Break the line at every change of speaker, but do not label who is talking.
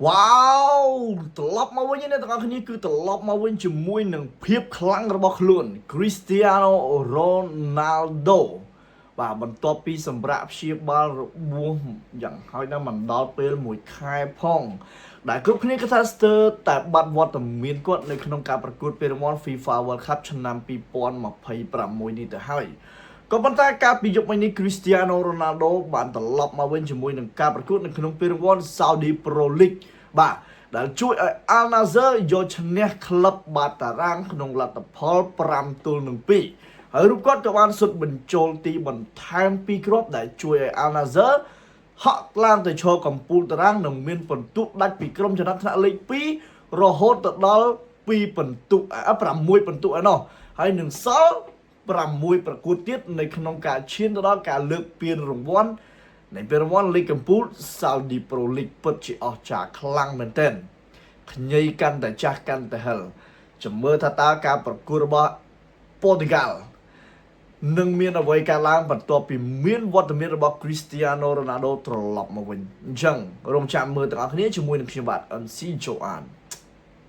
វ៉ាវត្រឡប់មកវិញអ្នកទាំងអស់គ្នាគឺត្រឡប់មកវិញជាមួយនឹងភាពខ្លាំងរបស់ខ្លួន Cristiano Ronaldo បាទបន្ទាប់ពីសម្រាប់ព្យាបាលរបួសយ៉ាងហោចណាស់មិនដល់ពេលមួយខែផង ដែលគ្រប់គ្នាគិតថាស្ទើរតែបាត់វត្តមានគាត់នៅក្នុងការប្រកួតពានរង្វាន់ FIFA World Cup ឆ្នាំ2026នេះទៅហើយក៏ប៉ុន្តែកាលពីយប់មិញនេះ Cristiano Ronaldo បានត្រឡប់មកវិញជាមួយនឹងការប្រកួតនៅក្នុងពានរង្វាន់ Saudi Pro League បាទដែលជួយឲ្យ Al Nassr យកឈ្នះក្លឹបបាតារាងក្នុងលទ្ធផល5-2ហើយរូបគាត់ក៏បានសុទ្ធបញ្ចូលទីបន្ថែម2គ្រាប់ដែលជួយឲ្យ Al Nassr ហក់ឡើងទៅឈរកំពូលតារាងនិងមានពិន្ទុដាច់ពីក្រុមចំណាត់ថ្នាក់លេខ2រហូតទៅដល់2ពិន្ទុ6ពិន្ទុឯណោះហើយនឹងសល់6ប្រកួតទៀតនៅក្នុងការឈានទៅដល់ការលើកពានរង្វាន់នៃពានរង្វាន់លីកកំពូល Saudi Pro League ពិតជាអស្ចារ្យខ្លាំងមែនទែនខ្ញីកាន់តែចាស់កាន់តែហិលចាំមើលថាតើការប្រកួតរបស់ប៉ូទុយហ្គាល់ នឹងមានអ្វីកើតឡើងបន្ទាប់ពីមានវត្តមានរបស់ Cristiano Ronaldo ត្រឡប់មកវិញអញ្ចឹងរងចាំមើលទាំងអស់គ្នាជាមួយនឹងខ្ញុំបាទ MC Joan។